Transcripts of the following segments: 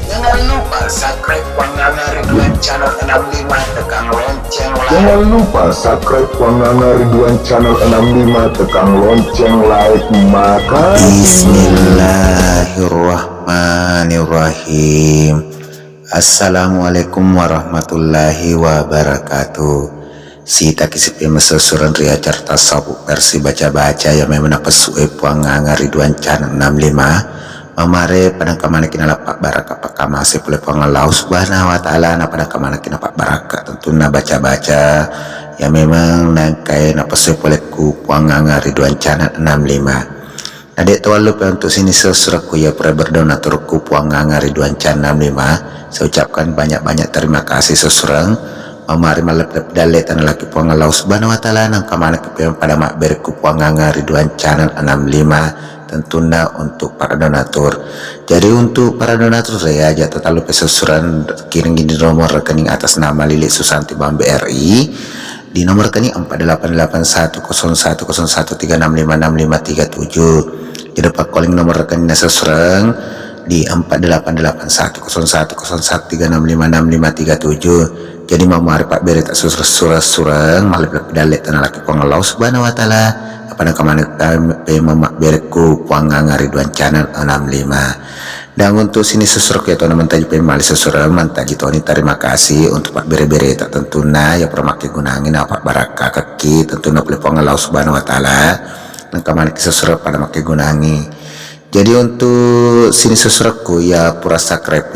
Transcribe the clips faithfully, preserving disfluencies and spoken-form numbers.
Jangan lupa subscribe Puang Anga Ridwan Channel enam lima, tekan lonceng like. Jangan lupa subscribe Puang Anga Ridwan Channel enam lima, tekan lonceng like. Makasih. Bismillahirrahmanirrahim. Assalamualaikum warahmatullahi wabarakatuh. Sitaki sipi messusureng ri acara tasawuf versi baca-baca yang memang napessu'e Puang Anga Ridwan Channel enam lima. Mamare padangka manekki nalappa baraka pakkamase pole Puang Allah Subhanahu wa Ta'ala, na padangka manekki napabbarakka tentunna baca-baca yang memang nangkae napessu'e pole ku Puang Anga Ridwan Channel enam lima. Na de' tawallupe untuk sining sessurekku iya pura berdonaturku Puang Anga Ridwan Channel enam lima. Saya ucapkan banyak-banyak terima kasih sessureng. Mamari malleppe-leppe dalle tanalaki Puang Allah Subhanahu wa Ta'ala, nangka manekki pemeng pada mabberekku Puang Anga Ridwan Channel enam lima, tentunna untuk para donatur. Jadi untuk para donatur saya aja' tatallupe sessureng, kiring di nomor rekening atas nama Lili Susanti Bank BRI di nomor rekening empat delapan delapan satu kosong satu kosong satu tiga enam lima enam lima tiga tujuh. Jadi pakkoling nomor rekeningna sessureng di empat delapan delapan satu kosong satu kosong satu tiga enam lima enam lima tiga tujuh. Jadi mamari pabbere ta sessureng-sureng, malleppe-leppe dalle tanalaki Puang Allah Subhanahu wa Ta'ala. Apa nangka manekki pemeng mabberekku Puang Anga Ridwan Channel enam lima. Dan untuk sining sessureng iya tona mantaji pemeng male sessureng, mantaji toni terima kasih untuk pabbere-bereta tentunna iya pura makkegunangi napabbarakkakkaki tentunna pole Puang Allah Subhanahu wa Ta'ala, nangka manekki sessureng pada makkegunangi. Jadi untuk sining sessurekku iya pura subscribe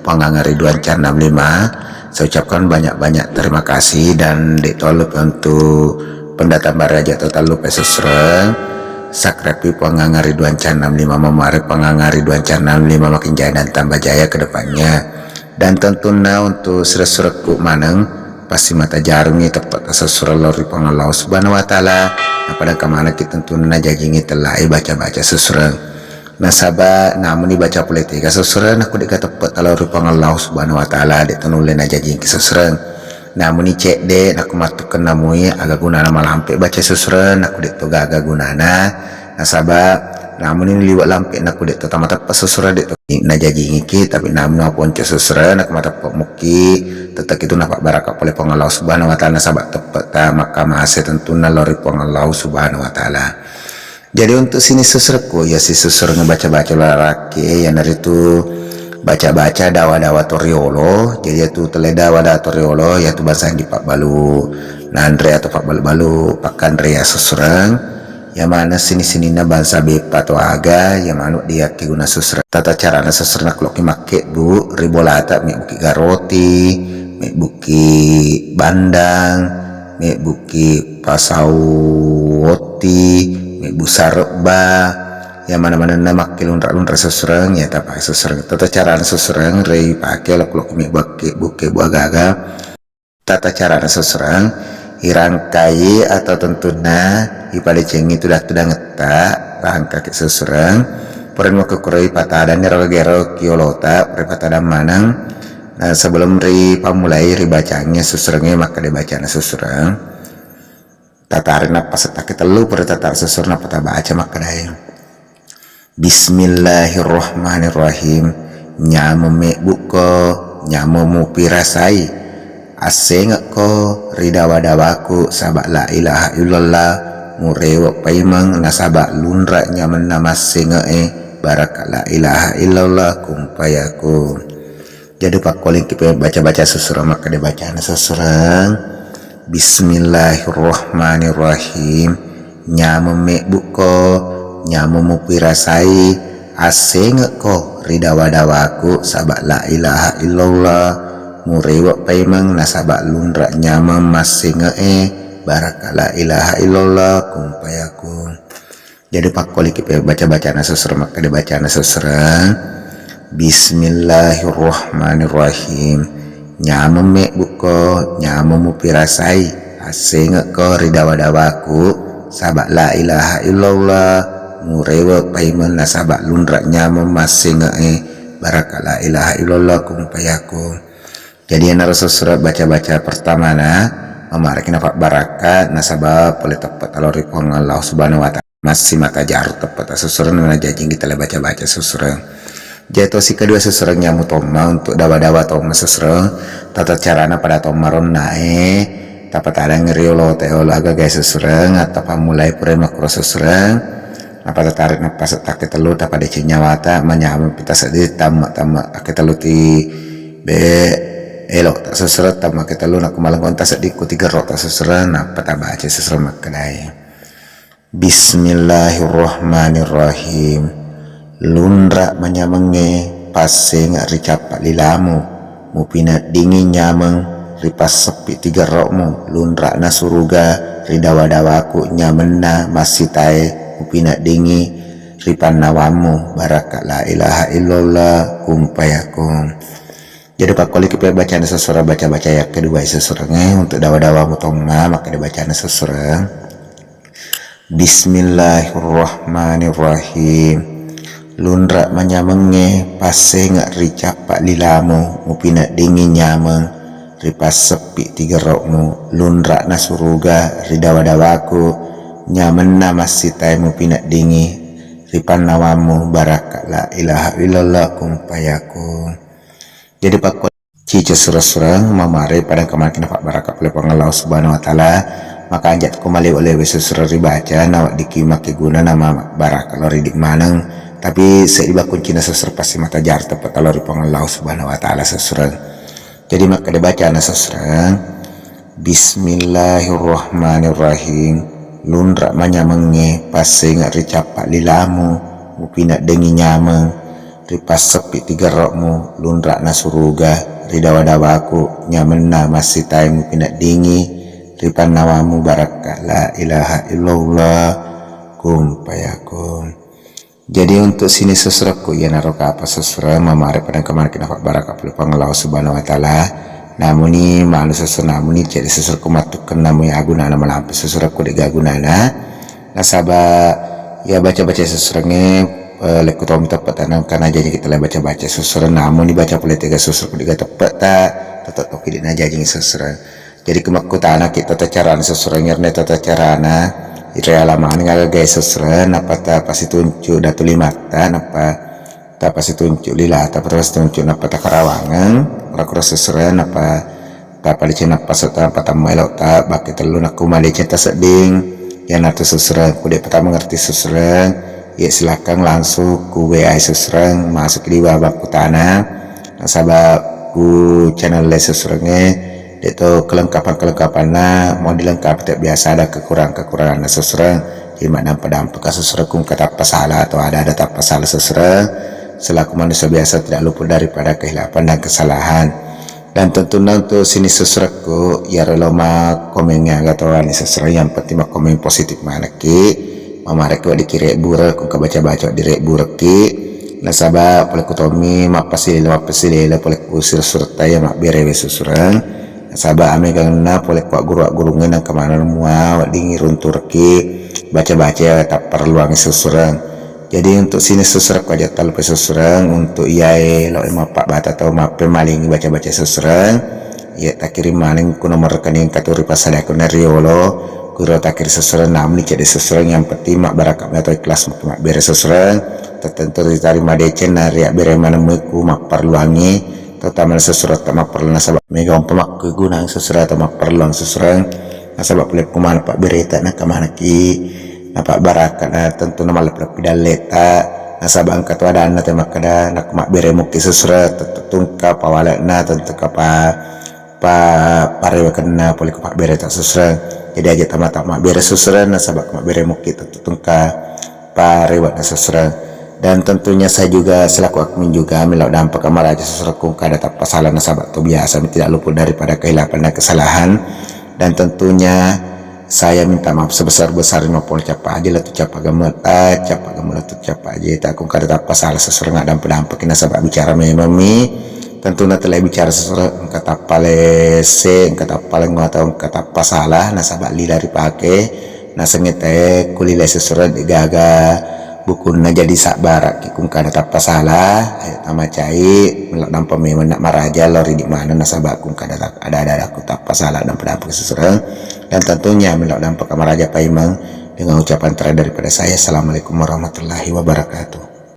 Puang Anga Ridwan Channel enam lima, saya ucapkan banyak-banyak terima kasih dan de' tawallupe untuk pendatang baru aja' tatallupe sessureng. Subscribe Puang Anga Ridwan Channel enam lima, mamare Puang Anga Ridwan Channel enam lima makin jaya dan tambah jaya ke depannya. Dan tentunna untuk sessurekku maneng, pasti matajarungi teppe' tasessureng lao ri Puang Allah Subhanahu wa Ta'ala. Napadangka manekki tentunna najajingi tellae baca-baca sessureng. Nasaba' namuni baca pole tega sessureng, nakko de' gaga teppe' talao ri Puang Allah Subhanahu wa Ta'ala, de' to nulle najajingki sessureng. Namuni cedde' nakko mattukkenna mui, aga gunana malampe baca sessureng nakko de' to gaga gunana. Nasaba' namuni liwe' lampe nakko de' to tamateppe' sessureng, de' to najajingiki, tapi namuni maponco sessureng nakko mateppe' mukki, tette'ki tu napabbarakka pole Puang Allah Subhanahu wa Ta'ala, nasaba' teppe' ta makkamase tentunna lao ri Puang Allah Subhanahu wa Ta'ala. Jadi untuk sining sessurekku iya sessureng baca-baca larakke, iyanaritu baca-baca dawa-dawa toriolo. Jadi iyatu telle dawa-dawa toriolo, iyatu bangsa dipabbalu nanre atau pabbalu-balu pakkanre iya sessureng. Iya maneng sining-sininna bangsa beppa atau aga, iya maneng de' yakkeguna sessureng. Tata carana sessureng, nakko loki makkebbu ri bolata, mebbuki garoti, mebbuki bandang, mebbuki pasau otti, mebbu sarebba, iya maneng-manenna makkelunra-lunra sessureng, iya tapake sessureng. Tata carana sessureng, ripake lokko-lokko mebbu kebbu-kebbu aga-aga. Tata carana sessureng, irangkai atau tentunna ipadecengi tudang-tudangetta, rangkaki sessureng. Purani makkukkuroi patadanni ro gero kiolota, ripattadang maneng. Nah, sebelum ripammulai ribacangngi sessurengnge, makkeda bacana sessureng. Tatari nappa settaki tellu, pura tatari sessureng nappa tabaca makkedae. Bismillahirrahmanirrahim. Nyameng mebbukko, nyameng mupirasai. Assenge'ko ri dawa-dawaku, saba' la ilaha illallah, murewe' paimeng nasaba' lunra' nyamenna massenge'e, baraka' la ilaha illallah, kun fayakun. Jadi pakkolingki pe baca-baca sessureng, makkeda bacana sessureng. Bismillahirrahmanirrahim. Nyameng mebbukko, nyameng mupirasai, assenge'ko ri dawa-dawaku, saba' la ilaha illallah, murewe' paimeng nasaba' lunra' nyameng massenge'e, baraka' la ilaha illallah, kun fayakun. Jadi pakkoliki pe baca-bacana sessureng, makkeda bacana sessureng. Bismillahirrahmanirrahim. Nyameng mebbukko, nyameng mupirasai, assenge'ko ri dawa-dawaku, saba' la ilaha illallah, murewe' paimeng nasaba' lunra' nyameng massenge'e, baraka' la ilaha illallah, kun fayakun. Jadi, iyanaro sessureng baca-baca pertamana, mamareki napabbarakka, nasaba pole teppe' talao ri Puang Allah Subhanahu wa Ta'ala. Massi matajaru teppe' tasessureng, najajingki tala baca-baca sessureng. Jai tosi kedua sesureng, iya mutomma untuk dawa-dawa tomma sesureng, tata carana pada tomma ronnae, tapatalang riolo te olo agagai sesureng, atau pammulai pura makkuro sesureng, apa tatarik napas takke tellu, tapadeceng nyawata, manyameng pita seddi, tamma-tamma akke tellu ti be, elo tak sesureng, tamma akke tellu, nakko malengko ta seddi ku tiga ro tak sesureng, nappa tabaca sesureng makkedai. Bismillahirrahmanirrahim. Lunra manyamengnge, passenga ri cappa lilamu, mupineddingi nyameng ri passeppi tigerro'mu, lunra'na suruga ri dawa-dawaku, nyamenna massitae mupineddingi ri pannawammu, barakka la ilaha illallah, kun fayakun. Jadi pakkoliki pe bacana sesureng, baca-baca yang kedua sesurengnge untuk dawa-dawa mutomma, maka dibacana sesureng. Bismillahirrahmanirrahim. Lunra manyamengnge, passenga ri cappa lilamu, mupineddingi nyameng ri passeppi tigerro'mu, lunra'na suruga ri dawa-dawaku, nyamenna massitae mupineddingi ri pannawammu, barakka la ilaha illallah, kun fayakun. Jadi pakko cica sureng-sureng mamare pada kemanakina pabbaraka pole Puang Allah Subhanahu wa Ta'ala, maka anjak ko malewe-lewe sesureng ribaca, naweddiki makkeguna nama baraka lo ridi maneng, tapi seddi bakkuncina sesureng pasti matajar teppeta lo ri Puang Allah Subhanahu wa Ta'ala sesureng. Jadi makkeda bacana sesureng. Bismillahirrahmanirrahim. Lunra manyamengnge, passenga ri cappa lilamu, mupineddengi nyameng ri passeppi tigerro'mu, lunra'na suruga ri dawa-dawaku, nyamenna massitae mupineddingi ri pannawamu, barakka la ilaha illallah, kun fayakun. Jadi untuk sining sesurekku iyanaro kapa sesureng mamare pada kemanakina pabbaraka pole Puang Allah Subhanahu wa Ta'ala. Namuni malu sesureng, namuni cedde sesurekku mattukkenna mui agunana malampe sesurekku de'ga agunana. Nasaba iya baca-baca sesurengnge, eh, lekku tommi teppe' tanang kana jaji kita lai baca-baca sesureng, namuni baca pole tega sesurekku de'ga teppe' ta, tetep toki de'na jaji sesureng. Jadi ko makkutanaki tata carana sesureng, iyarena tata carana, ireala maneng agagai sesureng, nappa tapasituncu datu limatta, nappa tapasituncu lilata, tapasituncu, nappa takarawangeng, makkuro sesureng, nappa tapadeceng nappa setta, nappa tammu elo'ta, bakke tellu, nakko madeceng tasedding, iyanatu sesureng, ku de'pa tamengerti sesureng, iya silakan langsung ku W A sesureng, masuk di bawah makkutana, nasaba ku channel sesurengnge, de'to kelengkapan-kelengkapanna mau dilengkapi, tapi biasa ada kekurangan-kekuranganna sesureng. Jadi maddampa-dampaka sesureng ku engka tappa sala atau ada-ada tappa sala sesureng. Selaku manusia biasa tidak luput daripada kehilafan dan kesalahan. Dan tentunya untuk sining sesurekku, iyaro lo makkomengnge aga toani sesureng, yang penting makkomeng positif manekki. Mamareki weddikki rebbureng, ko engka baca-baca direbburekki. Nasaba pole ku tommi mappasilele, mappasilele pole ku sure-suretta iya mabberewe sesureng. Nasaba ameganna pole ku agguru-aggurungnge nengka maneng mua weddingngi runturekki baca-baca iya tapparelluangngi sesureng. Jadi untuk sining sesurekku aja tallupai sesureng, untuk iyae lo mappabbata atau mappemalingi baca-baca sesureng, iya takirim maneng ku nomor rekening engka tu ripasadiakenna riolo, kuiro takirim sesureng, namuni cedde sesureng, yang penting mabbarakka atau ikhlas maki mabbere sesureng, tertentu ritarima deceng na riabbere maneng mui ku mapparelluangngi, terutama sesuretta mapparellu nasaba mega umpa makkegunang sesureng atau mapparelluang sesureng, nasaba pole ku maneng pabbereta nengka manekki napabbarakka, na tentu na malleppi-leppi dalleta, nasaba engka tu adanna te makkeda, nakko mabbere mukki sesureng, tentu tungka pawale'na, tentu kapa pa-, parewekenna pole ku pabbereta sesureng. Jadi aja tamata mabbere sesureng, nasaba ko mabbere mukki tentu tungka parewe'na sesureng. Dan tentunya saya juga selaku admin juga melo dampaka maraja sesurekku engka ada tappa sala nasaba to biasa mi tidak luput daripada kehilafan dan kesalahan. Dan tentunya saya minta maaf sebesar-besarnya mapole cappa aja la tu cappa gameta, cappa gamela tu cappa aja ta, ko engka ada tappa sala sesureng addampa-dampaki nasaba bicara memang mi. Tentunya telah bicara sesureng engka tappa lese, engka tappa lengo atau engka tappa sala nasaba lila ripake. Nasengnge tae kulilai sesureng de'gaga bukunna, jadi sabbarakki ko engka ada tappa sala, ayo tamacai, melo dampeng memang nak maraja lao ridi maneng nasaba ko engka ada, ada, ada ku tappa sala dampeng-dampeng sesureng. Dan tentunya melo dampeng ka maraja paimeng dengan ucapan terakhir daripada saya, Assalamualaikum warahmatullahi wabarakatuh.